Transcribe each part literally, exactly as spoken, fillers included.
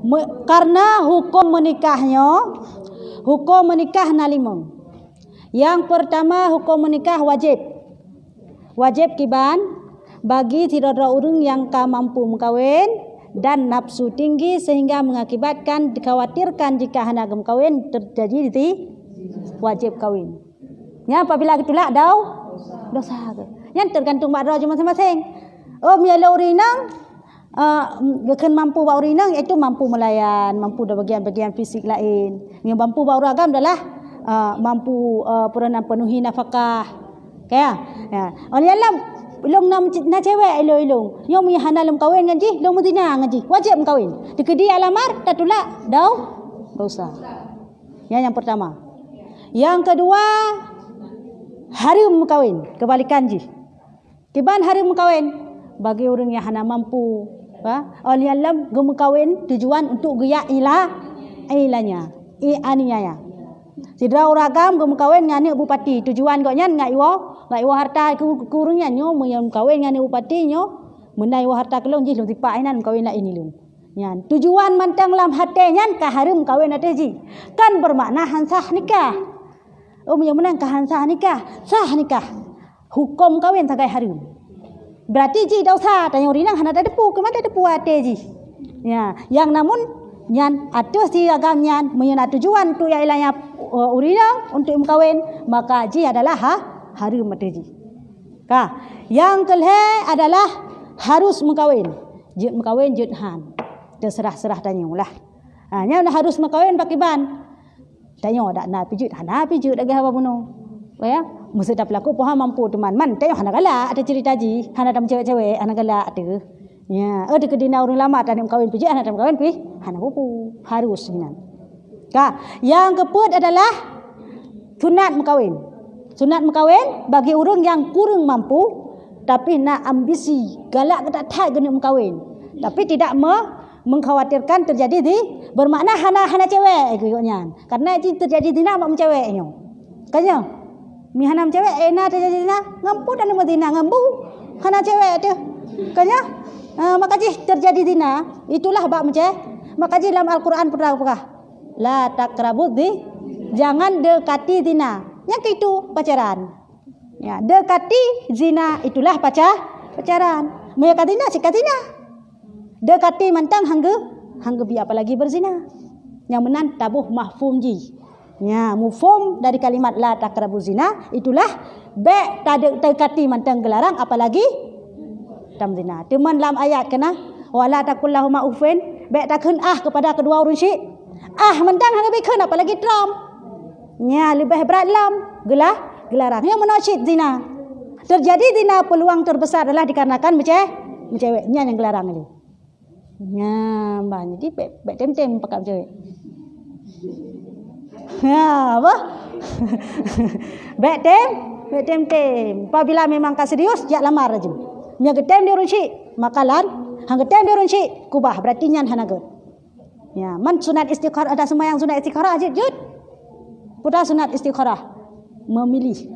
Me-, karena huköm meunikah nyoe, huköm meunikah na limong. Nyang peurtama, huköm meunikah wajéb. Wajéb kiban bagi sidroe-droe ureuëng nyang ka mampu meukawen dan nafsu tinggi sehingga mengakibatkan dikhawatirkan jika hana geumeukawen terjadi di wajéb kawin. Nyan apabila geutulak dau dosa. Nyan tergantung bak droe jih maséng-maséng. Oh, meunyoe lé ureuëng inong, eh, geukheun mampu bak ureuëng inong, iaitu mampu meulayan, mampu di bagian-bagian fisik laén. Meunyoe mampu bak ureuëng agam adalah, eh, mampu, eh, peurenan penuhi nafakah. Ka, ya. Ya. Oleh alam, lôn na, na cewek ilong-ilong. Nyoe meunyoe hana lôn kawin ngon jih, lôn meuzina ngon jih. Wajéb meukawen. Teukeudi alamar, tatulak dau dosa. Nyan nyang peurtama. Nyang keudua, hareuem meukawen. Keubalikan jih. Kiban hareuem meukawen bagi ureuëng nyang hana mampu, ha? Oleh alam geumeukawen tujuan untuk geujak ila, ilanya, ianiaya. Sidroe ureuëng agam geumeukawen ngon aneuëk bupati, tujuan gobnyan ngat iwoe, ngat iwoe harta keu, keu ureuëng nyan. Nyoe meunyoe meukawen ngon aneuëk bupati nyoe, meunan iwoe harta keu lôn jih lôn sipak inan meukawen laén ilong. Nyan tujuan mantong lam até nyan ka hareuem meukawen ateueh jih. Kan bermakna han sah nikah. Oh, meunyoe meunan ka han sah nikah, sah nikah. Huköm kawin sagai hareuem. Berarti jih dosa, tanyoe ureuëng inong hana tateupeue, keu mata tateupeue até jih. Ya, nyang namun nyan ateueh si agam nyan, meunyoe na tujuan untuk ya ilanya, eh, ureuëng inong untuk meukawen, maka jih adalah ha, hareuem ateueh jih. Ka, nyang keulhée adalah harus meukawen. Jeuet meukawen, jeuet han. Teuseurah-seurah tanyoe lah. Ha, nyan harus meukawen pakiban. Tanyoe dak na pih jeuet, hana pih jeuet lagée haba bunoe. Ya, meuseuti peulaku poh mampu teuma. Man, tanyoe hana galak, ada cerita jih, hana tameucewek-cewek, hana galak teuh. Ya, oh, teukeudi na ureuëng lama taneuk meukawen pih jeuet, hana tameukawen pih, hana peue-peue. Harus inan. Ka, nyang keupeuet adalah sunat meukawen. Sunat meukawen bagi ureuëng nyang kureueng mampu, tapi na ambisi, galak that-that geuneuk meukawen. Tapi tidak me-, mengkhawatirkan terjadi di, bermakna hana, hana cewek keu nyan. Karena jih terjadi zina bak meucewek nyoe. Ka nyoe? Mi hana meucewek, eh, na terjadi zina. Ngon peue dan meuzina ngon bu? Hana cewek teuh. Ka nyoe? Eh, maka jih terjadi zina, itulah bak meuce-, maka jih lam Al-Quran peugah, "La taqrabu zi-, jangan dekati zina." Nyang keu itu pacaran. Ya, dekati zina itulah paca-, pacaran. Meunyoe ka zina, cit ka zina. Dekati mantong hangge, hangge bi apalagi berzina. Nyang meunan taboh mafhum jih. Ya, mafhum dari kalimat la taqrabu zina itulah bék tade-, dekati mantong geularang apalagi tamzina. Teuma lam ayat keunan, "Wa la taqul lahuma uffin," bék takheun ah kepada kedua ureuëng syik. Ah mantong hana bikheun apalagi trom. Nya leubeh brat lom geulah, geularang. Nyang meunoe cit zina. Terjadi zina peluang terbesar adalah dikarenakan meuce-, meucewek. Nya nyang geularang lé. Nya bah jadi bék, bék tem-tem pakat meucewek. Ha, apa? Bék tem, bék tem-tem. Apabila memang ka serius, jak lamar laju. Meunyoe geutem di ureuëng syik, maka lan, han geutem di ureuëng syik, kubah. Berarti nyan hana gét. Ya, man sunat istikharah, ada sembahyang sunat istikharah jeuet, jeuet. Peue sunat istikharah? Memilih.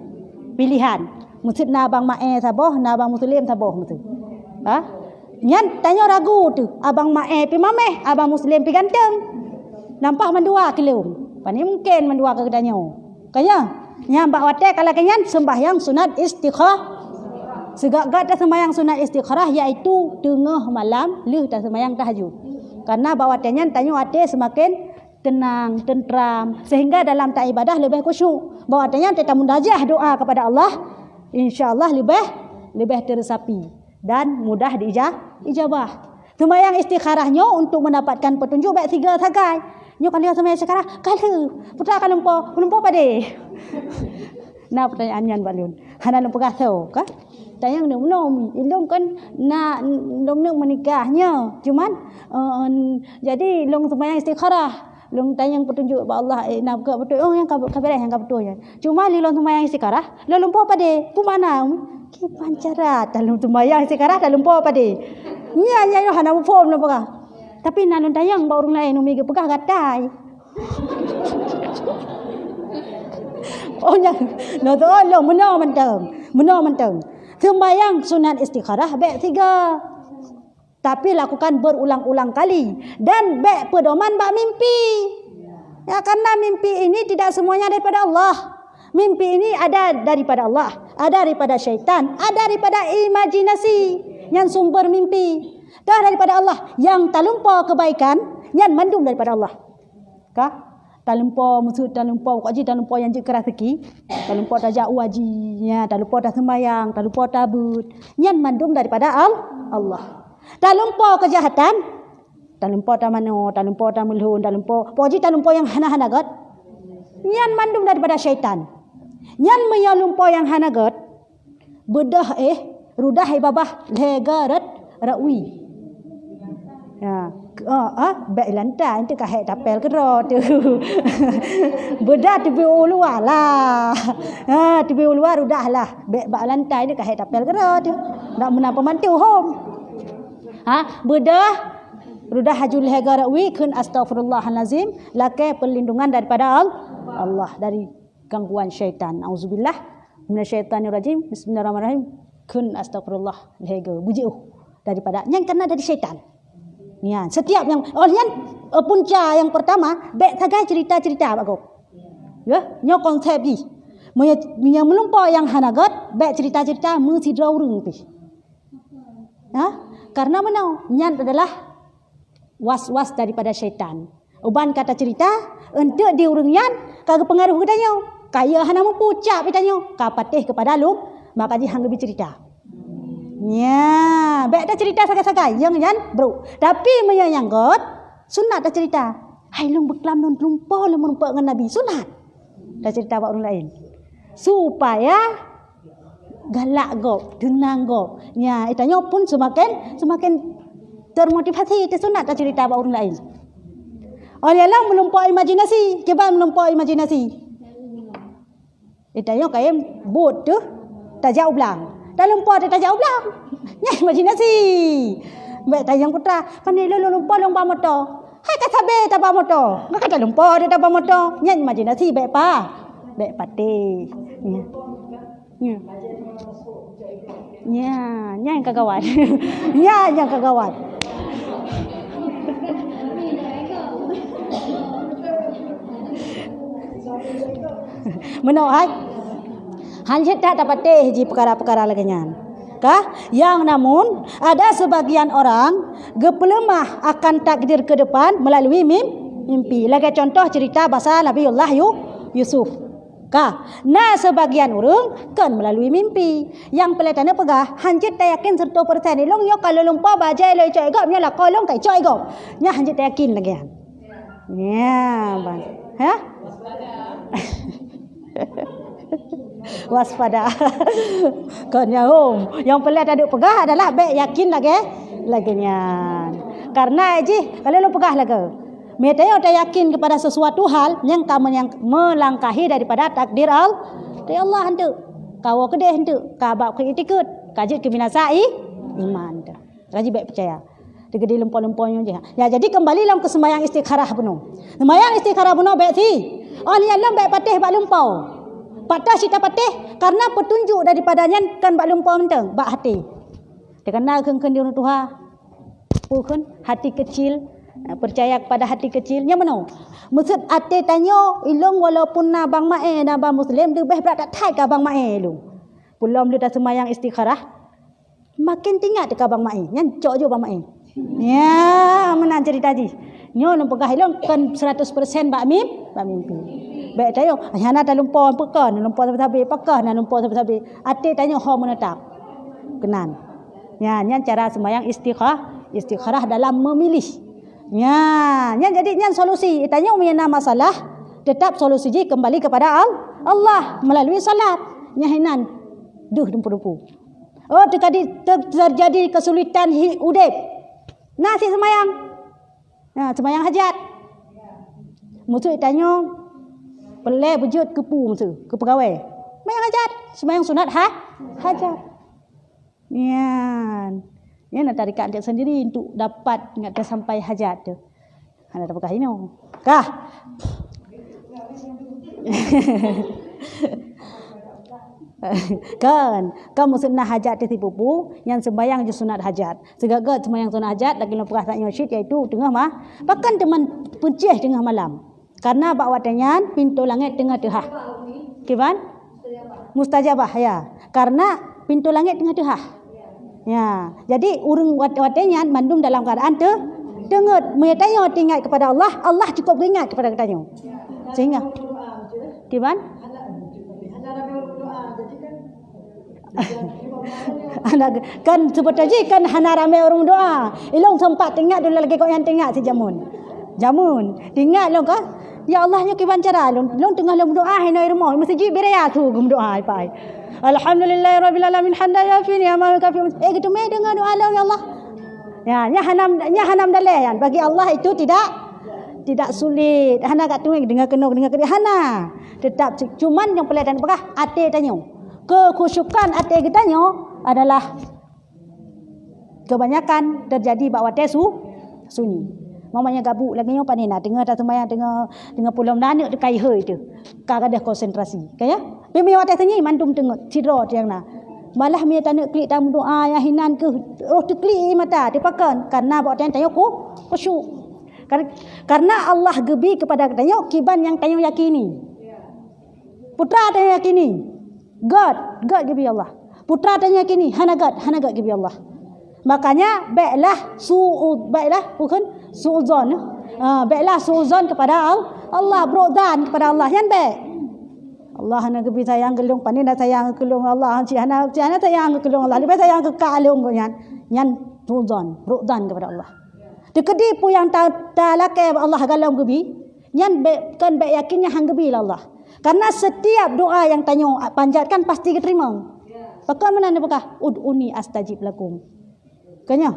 Pilihan. Meuseut na abang Mae saboh, na abang Muslim saboh meuseut. Ha? Nyan tanyoe ragu teuh, abang Mae pi mameh, abang Muslim pi ganteng. Nampak mandua keu lôn. Pane mungken mandua keu tanyoe. Ka nyan, nyan bak watée ka lagée nyan sembahyang sunat istikha-, sigak-gak tasembahyang sunat istikharah, yaitu teungoh malam lheueh tasembahyang tahajud. Karena bak watée nyan tanyoe até semakin tenang, tentram, sehingga dalam taibadah leubeh khusyuk. Bak watée nyan tamunajah doa kepada Allah, insya Allah leubeh, leubeh teuresapi dan mudah diija-, ijabah. Sembahyang istikharah nyoe untuk mendapatkan petunjuk bék siga sagai. Nyoe ka lheueh sembahyang istikharah, ka lheueh. Putra ka lumpoe, lumpoe padé. Na pertanyaan nyan bak lôn. Hana lôn peugah soe ka? Tanyong nyoe, ilong kan na, ilong nyoe menikah nyoe. Cuman, eh, jadi ilong sembahyang istikharah. Lôn tanyong petunjuk bak Allah, eh, na ka beutôi. Oh, nyang ka, ka beres, nyang ka beutôi nyan. Cuma lé lôn sembahyang istikharah, lôn lumpoe padé. Peue makna? Kiban cara talôn sembahyang istikharah, talumpoe padé. Nyan, nyan hana muphom lôn peugah. Tapi na lôn tanyong bak ureuëng laén, umi geupeugah gatai. Oh, nyan. Nyoe tu, oh, lôn meunoe mantong. Meunoe mantong. Sembahyang sunat istikharah bék siga. Tapi lakukan berulang-ulang kali dan bèk pedoman bak mimpi. Ya, karena mimpi ini tidak semuanya daripada Allah. Mimpi ini ada daripada Allah, ada daripada syaitan, ada daripada imajinasi. Nyan sumber mimpi. Dah daripada Allah. Nyang talumpo kebaikan, nyan mandum daripada Allah. Ka? Talumpo, maksud talumpo, kok ji talumpo nyang jeuet keu raseuki. Talumpo tajak u haji, ya, talumpo taseumbayang, talumpo tabeuet. Nyan mandum daripada Al-, Allah. Talumpo keujahatan, talumpo tamanoe, talumpo tameulhon, talumpo, pokok ji talumpo nyang hana-hana gèt. Nyan mandum daripada syaitan. Nyan meunyoe lumpo nyang hana gèt, beudôh éh, rudah éh babah lhèe gèt rot, rot wie. Ya, k-, oh, ah, bèk lantai, eunteuk ka hék tapèl keudroe teuh. Beudôh teubiet u luwa lah. Ha, teubiet u luwa rudah lah. Bèk bak lantai, eunteuk ka hék tapèl keudroe teuh. Ndak meunan peumantu hom. Ha, beudôh rudah haju lhèe gèt rot wie, kheun astaghfirullahalazim, lakèe perlindungan daripada Al-, Allah, dari gangguan syaitan. Auzubillah minasyaitonirrajim. Bismillahirrahmanirrahim. Kheun astaghfirullah lhèe gèt. Beujiôh daripada nyan, karena dari syaitan. Nyan, setiap nyang, oh, nyan, eh, punca nyang pertama, bèk sagai cerita-cerita bak gob. Ya, nyoe konsep jih. Meunyoe, meunyoe meulumpo nyang hana gèt, bèk cerita-cerita meusidroe ureueng pih. Ha? Karena meunoe, nyan adalah was-was daripada syaitan. Uban ka tacerita, eunteuk di ureueng nyan ka geupeungaruh geutanyoe. Kaya hana mupu, cap geutanyoe, ka patéh keupada lom, maka jih han geubi cerita. Nya, bèk tacerita sagai-sagai, nyang nyan brôk. Tapi meunyoe nyang gèt, sunat tacerita. Hai lôn beuklam lôn lumpo lôn meurumpok ngon Nabi, sunat. Tacerita bak ureueng laén. Supaya galak gob, teunang gob. Nya, geutanyoe pun seumaken, seumaken termotivasi, teusunat tacerita bak ureueng laén. Oh lheuh nyan meulumpo imajinasi, kiban meulumpo imajinasi. Geutanyoe kayém buet teuh tajak u blang. Talumpo teuh tajak u blang. Nyan imajinasi. Bèk tanyong putra, "Pane lôn lumpo lôn ba moto?" Hai ka sabé taba moto. Ka talumpo teuh taba moto. Nyan imajinasi, bèk pa-, bèk patéh. Nya. Nya. Nya, nyan ka gawat. Nya, nyan ka gawat. Meunoe hai. Hanjeuet that tapatéh jih peukara-peukara lagèe nyan. Ka? Yang namun, ada sebagian orang geupeuleumah akan takdir ke depan melalui mim-, mimpi. Lagèe contoh cerita pasal Nabiullah Yu-, Yusuf. Ka, na seubagian ureueng kon meulalu mimpi. Nyang peureulèe tanyoe peugah, hanjeuet tayakin siratoh persen. Ilôn nyoe ka lôn lumpo bajèe lôn icok lé gob, nyoe lakoe lôn ka icok lé gob. Nyan hanjeuet tayakin lagèe nyan. Nya, ban. Hah? Waspada. Kon nyan hom. Nyang peureulèe taduek peugah adalah bèk yakin lagèe, lagèe nyan. Karena jih, ka lôn peugah lagèe Meunyoe tanyoe tayakin kepada sesuatu hal, nyan ka menyang-, melangkahi daripada takdir Al-, dari Allah eunteuk. Ka woe keudeh eunteuk, ka bak keu itikeuet, ka jeuet keu binasa i-, iman eunteuk. Ka jeuet bèk peucaya. Teukeudi lumpo-lumpo nyoe jih. Ya, jadi kembali lom keu seumayang istikharah bunoe. Seumayang istikharah bunoe bèk si. Oh, nyan lom bèk patéh bak lumpo. Patéh cit tapatéh, karena peutunjuk daripada nyan kon bak lumpo mantong, bak até. Teukeunal kheun-kheun di ureueng tuha. Peue kheun? Hati kecil, eh, percaya kepada hati kecil. Nyan meunoe. Maksud até tanyoe, ilôn walaupun na Bang Mae, na Bang Muslim, leubeh brat that-that ka Bang Mae ilôn. Peulom lé taseumayang istikharah, makin teuingat ka Bang Mae. Nyan cok ju Bang Mae. Ya, meunan cerita jih. Nyoe lôn peugah ilôn kon seratus persen bak mim-, bak mimpi. Bèk tanyoe, hana talumpo, peue kon, lumpo sabe-sabe, peue kon, na lumpo sabe-sabe. Até tanyoe ho meunetap. Keunan. Nya, nyan cara seumayang istikha-, istikharah dalam memilih. Nya, nyan jadi nyan solusi. Tanyoe meunyoe na masalah, tetap solusi jih kembali kepada Al-, Allah melalui salat. Nyan hinan. Duh, dumpu-dumpu. Oh, teuka di-, ter-, terjadi kesulitan hi-, udép. Na cit seumayang. Na, seumayang hajat. Maksud tanyoe, peureulèe beujeuet keu peue maksud, keu peugawèe. Seumayang hajat, seumayang sunat ha-, hajat. Nyan. Nyan na tarekat eunteuk sendiri untuk dapat ngat teusampai hajat tu. Hana tapeugah inoe. Kah? Kan, kan maksud na hajat teuh sipupu, nyang sembahyang jih sunat hajat. Sigoe-goe sembahyang sunat hajat, lagèe lôn peugah tanyoe cit, yaitu teungoh ma-, pakon teuma peucéh teungoh malam. Karena bak watèe nyan pintoe langèt teungoh teuhah. Kiban? Mustajabah, ya. Karena pintoe langèt teungoh teuhah. Ya. Jadi ureueng wat-, watèe nyan mandum dalam keuadaan teu-, teungeut. Meunyoe tanyoe teuingat kepada Allah, Allah cukup geuingat kepada geutanyoe. Sehingga, kiban? Hana, kan seubeutoe jih kan hana ramé ureueng doa. Ilôn seumpat teuingat dulu lagèe gobnyan teuingat si jameun. Jameun. Teuingat lôn ka, "Ya Allah, nyoe kiban cara lôn? Lôn teungoh lôn meudoa hinoe i rumoh, meuseujid beu raya su geumeudoa ipai. Alhamdulillahirabbil alamin, hamdan yuwafi ni'amahu wa yukafi." Eh, geuteumé deungö doa lôn, "Ya Allah." Ya, nyan hana, nyan hana meudaleh nyan. Bagi Allah itu tidak, tidak sulit. Hana ka tueng deungö keunoe, deungö keunoe. Hana. Tetap, cuman nyang peureulèe tapeugah até tanyoe. Kekhusyukan até geutanyoe adalah kebanyakan terjadi bak watèe su-, sunyi. Mamanya gabuk lagèe nyoe pane na, teungoh taseumbahyang, teungoh, teungoh pulom na aneuk teukai hôi teuh. Ka gadôh konsentrasi. Ka ya? Tapi meunyoe watèe sunyi, mandum teungeut, sidroe nyang na. Malah meunyoe taneuk klik tameudoa, nyang hinan keuh roh teuklik mata, teupakon. Karena bak watèe nyan tanyoe khu-, khusyuk. Kar-, karena Allah geubi kepada tanyoe kiban nyang tanyoe yakini. Putra tanyoe yakini, gèt, gèt geubi Allah. Putra tanyoe yakini, hana gèt, hana gèt geubi Allah. Makanya, bèklah su'u-, bèklah, bukon su'uzon. Ha, bèklah su'uzon kepada Al-, Allah, brôk zan kepada Allah. Nyan bèk. Allah hana geubi sayang keu lôn, pane na sayang keu lôn Allah, cit hana, cit hana sayang keu lôn Allah. Leubèh sayang keu ka lôn nyan. Nyan su'uzon, brôk zan kepada Allah. Teukeudi peue nyang ta-, talakèe Allah gohlom geubi, nyan bèk, kon bèk yakin nyan han geubi lé Allah. Karena setiap doa nyang tanyoe panjatkan pasti geuteurimong. Pakon meunan neupeugah, "Ud'uni astajib lakum." Ka nyoe.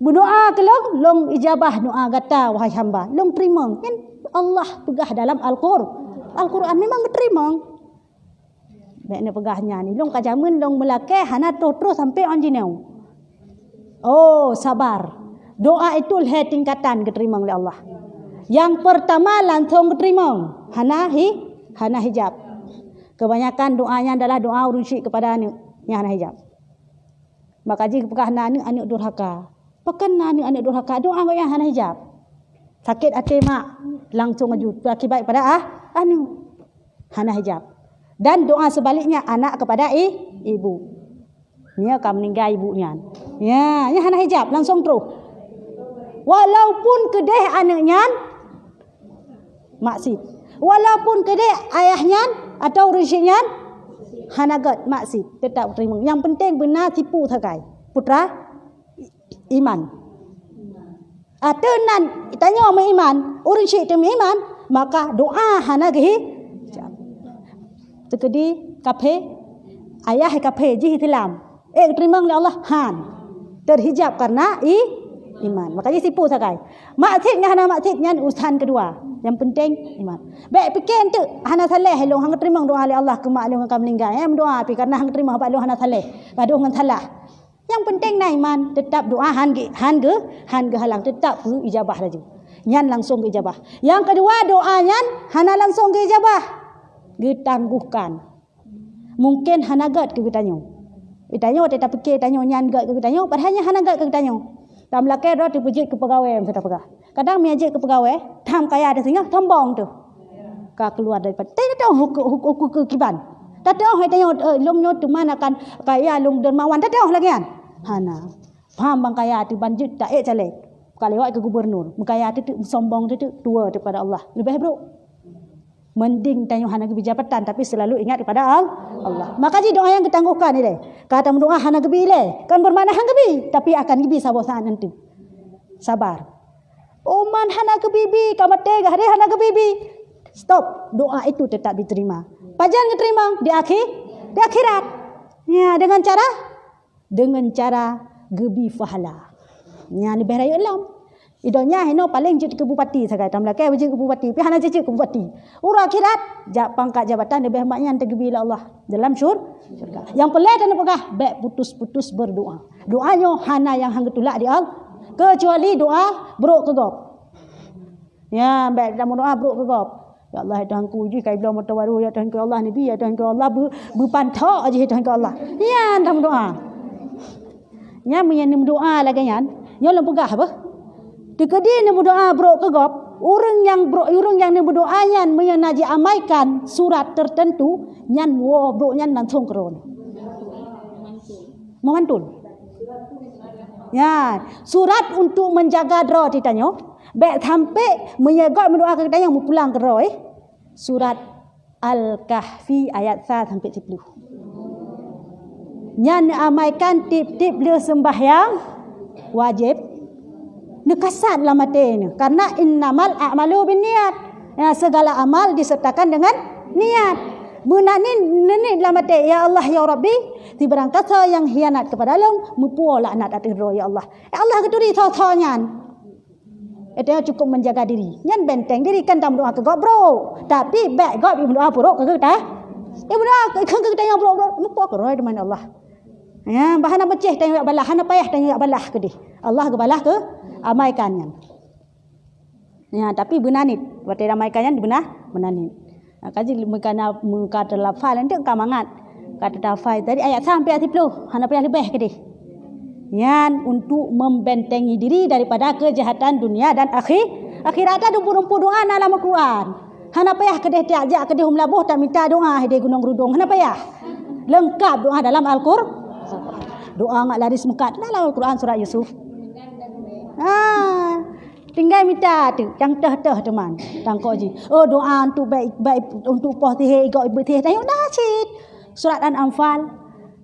Meudoa keu lôn, lôn ijabah doa gata, wahai hamba. Lôn teurimong. Nyan Allah peugah dalam Al-Qur-, Al-Qur'an memang geuteurimong. Bèk neupeugah nyan, ilôn ka jameun lôn meulakèe hana troh-troh sampoe 'an jinoe. Oh, sabar. Doa itu lhèe tingkatan geuteurimong lé Allah. Nyang peurtama langsông geuteurimong, hana hi-, hana hijab. Kebanyakan doa nyan adalah doa ureueng syik kepada aneuk nyang hana hijab. Maka jih geupeugah na aneuk, aneuk durhaka. Pakon na aneuk, aneuk durhaka? Doa gobnyan hana hijab. Sakét até mak, langsông laju berakibat pada ah, aneuk. Hana hijab. Dan doa sebaliknya, anak kepada i-, ibu. Nyoe ka meuninggai ibu nyan. Ya, nyan hana hijab, langsông troh. Walaupun keudeh aneuk nyan, maksiet. Walaupun keudeh ayah nyan atau ureueng syik nyan hana gèt, maksiet, teutap teurimong. Nyang penting beuna tipu sagai. Putra iman. Ateueh nan tanyoe meuiman, ureueng syik teumeuiman, maka doa hana geuhi-, teukeudi kaphé, ayah kaphé jih Islam. Eh, geuteurimong lé Allah? Han. Terhijab karena i-, iman. Maka jih tipu sagai. Maksiet ngon hana maksiet nyan urusan keudua. Nyang penting iman. Bèk pike enteuk hana saleh lôn, han geuteurimong doa lé Allah keu mak lôn nyang ka meuninggai. Eh, meudoa pih karena han geuteurimong bak lôn hana saleh. Gadoh ngon salah. Nyang penting na iman, teutap doa han geu-, han geu-, han geuhalang, teutap geuijabah laju. Nyan langsông geuijabah. Nyang keudua, doa nyan hana langsông geuijabah. Geutangguhkan. Mungken hana gèt keu geutanyoe. Geutanyoe watèe tapike tanyoe nyan gèt keu geutanyoe, padahai nyan hana gèt keu geutanyoe. Tameulakèe droe teupeujeuet keu peugawée, miseu tapeugah. Kadang meunyo jeuet keu peugawée, tham kaya teuh singoh, sombong teuh. Ka keuluar daripada, tapi tateu'oh huköm, huköm, huköm keu kiban. Tateu'oh hai tanyoe, eh, lôn nyoe teuma akan kaya, lôn dermawan, tateu'oh lagèe nyan. Hana. Pham bang kaya teuh ban jeuet taék caleg. Ka lewat keu gubernur. Meukaya teuh teuk, meusombong teuh teuk, tuwoe teuh pada Allah. Leubeh brôk. Mending tanyoe hana geubi jabatan, tapi selalu ingat kepada Al-, Allah. Maka jih doa nyang geutangguhkan ilèe. Ka tameudoa hana geubi ilèe, kan bermakna han geubi, tapi akan geubi saboh saat nanti. Sabar. Uman hana geubi-bi, ka maté gah deh hana geubi-bi. Stop. Doa itu tetap diterima. Pajan geuteurimong? Di akhi-, di akhirat. Ya, dengan cara? Dengan cara geubi pahala. Nyan leubeh rayeuk lom. Di donya hinoe paléng jeuet keu bupati sagai, tameulakèe beujeuet keu bupati, pih hana jijeuet keu bupati. Uroe akhirat, jak pangkat jabatan leubeh mak nyan teugeubi lé Allah dalam syur-, syurga. Nyang peureulèe tapeugah, bèk putus-putus berdoa. Doa nyoe hana nyang han geutulak di Allah, keucuali doa brôk keu gob. Ya, bèk tameudoa brôk keu gob. Ya Allah, ya Tuhanku, jih kai bloe moto baru, ya Tuhanku Allah, Nabi, ya Tuhanku Allah, beu-, beupantok jih, ya Tuhanku Allah. Nyan dah meudoa. Nyan meunyoe neumeudoa lagèe nyan, nyoe lôn peugah beuh. Teukeudi neumeudoa brok keu gob, ureueng nyang brok, ureueng nyang neumeudoa nyan meunyoe na jiamaikan surat tertentu, nyan woe brok nyan langsung keudroe. Meumantul. Ya, surat untuk menjaga droe geutanyoe. Bèk sampé meunyoe gob meudoa keu geutanyoe meupulang keudroe. Surat Al-Kahfi ayat sa sampai siploh. Nyan neuamaikan tiep-tiep lheueh seumbahyang wajéb. Neukasat lam até neuh, karena innamal a'malu binniyat. Ya, segala amal disertakan dengan niat. Meunan nit, neuniet lam até, "Ya Allah, ya Rabbi, sibarang kasoe nyang khianat kepada lôn, meupuwoe laknat ateueh droe, ya Allah." Ya Allah geuturi soe-soe nyan. Itu yang cukup menjaga diri. Nyan benteng diri, kan tameudoa keu gob brok. Tapi bèk gob meudoa brok keu geutanyoe. Meudoa keu geutanyoe brok-brok, meupuwoe keudroe teuma Allah. Ya, bah hana beujeuet tanyoe jak balah, hana payah tanyoe jak balah keudeh. Allah geubalah keu amaikan nyan. Ya, tapi beunanit. Watèe amaikan nyan beuna, beunanit. Nah, kaji meuka na, meuka teulafal, nanti ka mangat. Ka teulafal dari ayat sa sampai ayat siploh. Hana payah leubeh keudeh. Nyan untuk membentengi diri daripada kejahatan dunia dan akhi-, akhirat. Ada dumpu-dumpu doa na lam Al-Quran. Hana payah keudeh tiak jak keudeh u Meulaboh tak minta doa di Gunong Geurudong. Hana payah. Lengkap doa dalam Al-Quran. Doa ngat laris meukat dalam Al-Quran surat Yusuf. Ah, tinggai mita tu, nyang teuh-teuh teuma. Tangkok jih. Oh, doa untuk baik, baik untuk poh sihé, igok ibeut sihé. Tanyoe na cit. Surat Al-Anfal.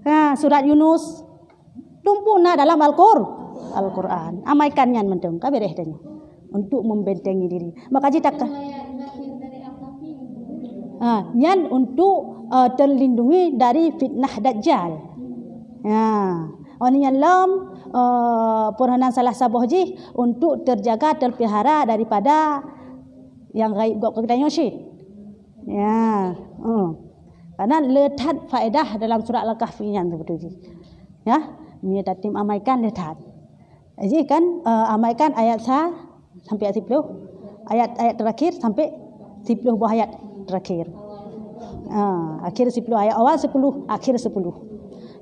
Ha, surat Yunus. Dumpu na dalam Al-Qur-, Al-Quran. Amaikan nyan mantong, ka beres tanyoe. Untuk membentengi diri. Maka jih tak Ha, nyan untuk, eh, terlindungi dari fitnah Dajjal. Ha, oh nyan lom, eh, peuruhanan salah saboh jih untuk terjaga, terpelihara daripada nyang gaib gob keu geutanyoe cit. Ya, hmm. Karena le that faedah dalam surat Al-Kahfi nyan beutôi jih. Ya, meunyoe tatem amaikan le that. Jih kan, eh, amaikan ayat sa sampai ayat siploh. Ayat, ayat terakhir sampai siploh boh ayat terakhir. Ah, akhir siploh ayat awal, siploh, akhir siploh.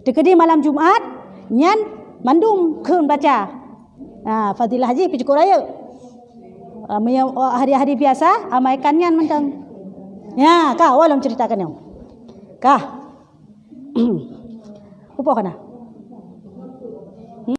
Teukeudi malam Jumat, nyan mandum kheun baca. Ah, fadilah jih pih cukup rayeuk. Ah, meunyoe, oh, hari-hari biasa, amaikan nyan mantong. Ya, ka, awai lôn ceritakan nyoe. Ka. Upoh kana?